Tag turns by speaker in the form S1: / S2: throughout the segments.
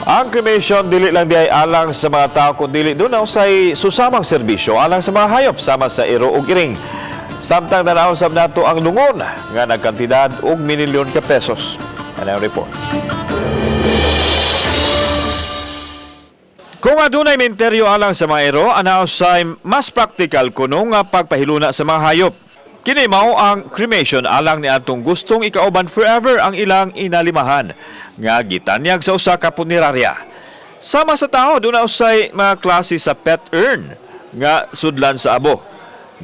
S1: Ang cremation, dili lang diay alang sa mga tao kundi duna usay susamang serbisyo alang sa mga hayop sama sa iro ug iring. Samtang tan-awon sab nato ang lungon nga nagkantidad og minilyon ka pesos. Ano ang report? Kung adunay minteryo alang sa mga iro, ana usay mas practical kuno nga pagpahiluna sa mga hayop. Kini mao ang cremation alang ni atong gustong ikauban forever ang ilang inalimahan nga gitanyag sa usa ka punerarya. Sama sa tao, duna usay mga klase sa pet urn nga sudlan sa abo.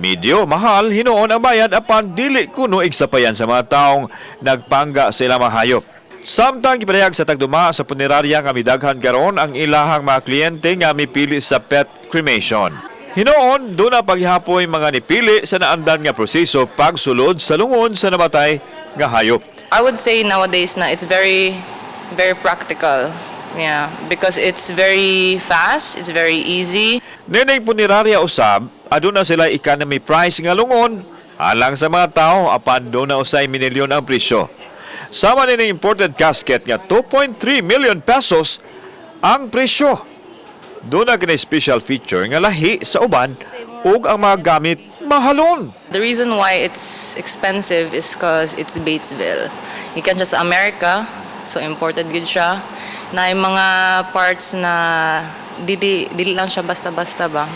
S1: Medyo mahal hinuon ang bayad apan dili kuno igsapayan sa mga taong nagpangga sa ilang mga hayop. Samtang gipadayag sa tagduma sa punerarya nga midaghan karon ang ilahang mga kliyente nga mipili sa pet cremation. Hinuon, duna paghihapoy mga nipili sa naandan nga proseso pagsulod sa lungon sa namatay nga hayop.
S2: I would say nowadays na it's very, very practical. Yeah, because it's very fast, it's very easy.
S1: Nining punerarya usab, aduna sila economy price nga lungon alang sa mga tao apan duna usay minilyon ang presyo. Sama nining imported casket nga 2.3 million pesos ang presyo. Duna kini special feature nga lahi sa uban ug ang mga gamit mahalon.
S2: The reason why it's expensive is because it's Batesville. Gikan siya sa America, so imported gud siya. Na yung mga parts na dili, dili lang siya basta-basta ba.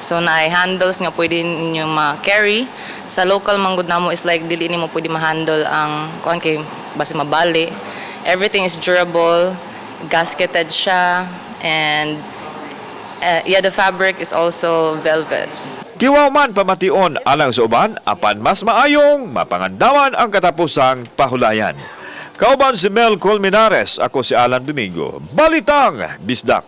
S2: So na handles nga pwede ninyo ma-carry. Sa local man gud namo is like dili nimo pwede ma-handle ang kuan kay basi mabali. Everything is durable, gasketed siya, and yeah, the fabric is also velvet.
S1: Kiwaw man pamation alang sa uban apan mas maayong mapangandaman ang katapusang pahulayan. Kauban si Mel Colmenares, ako si Alan Domingo. Balitang Bisdak.